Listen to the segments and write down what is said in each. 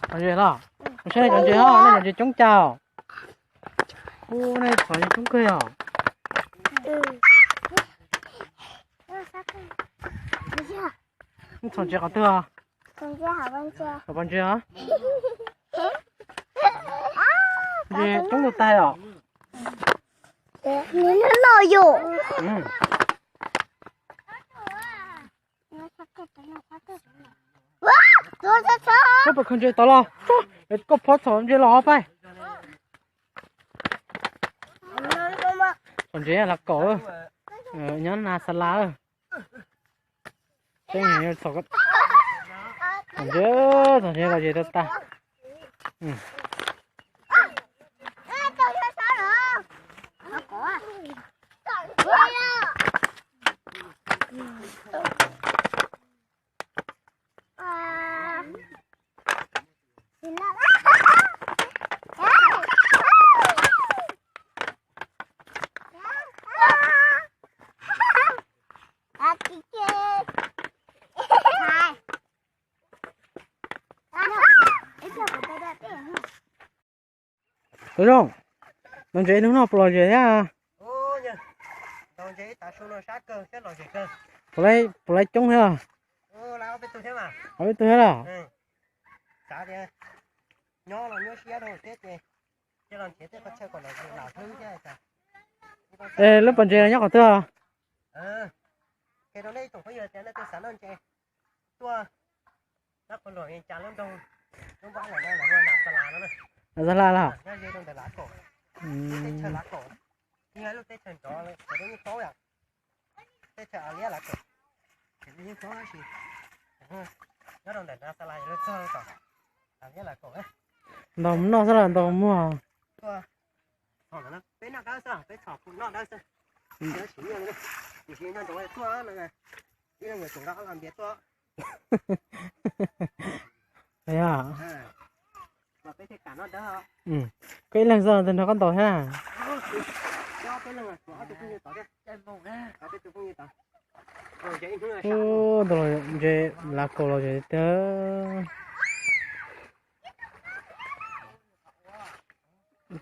Cov ntses los? Mus saib nej cov ntses os, nej cov ntses coob cas os. Ub, nej txhom ntses coob kawg os. Nej txhom ntses qhov twg os? Hauv pas ntses os. Ntses coob tag os. Nws loj yom. Koj puas khaws ntses tod los? Koj phob txhom ntses los pais. Txhom ntses lav kaum, nyob na xa la. Txhom ntses, txhom ntses los ces tau tas. Tus zoo, ntaus ntses hnub no puas lom zem thiab? Puas laib coob thiab? Ob peb tug thiab los? Es lub pas ntses nyob qhov twg? Xa la los? Ntaus mus noj xwb los ntaus muag? Koj ib leeg xwb nrog koj ntaus thiab? Ntses lav kaum los ces tiag.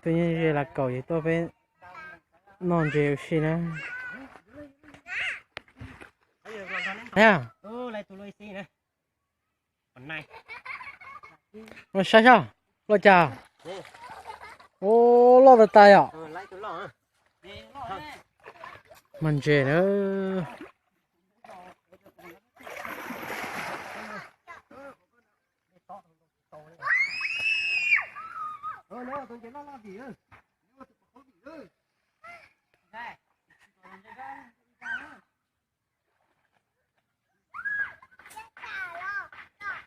Twb yeej ze lav kaum ces tuaj peb noj ntses ua si na. Saib saib, loj cas? Ub, loj tas tas yom. Mas ntses na.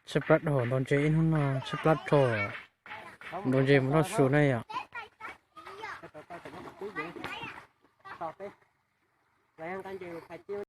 Tshaib plab dhau ntaus ntses ib hnub no, tshaib plab dhau. Ntaus ntses mus noj su na yom.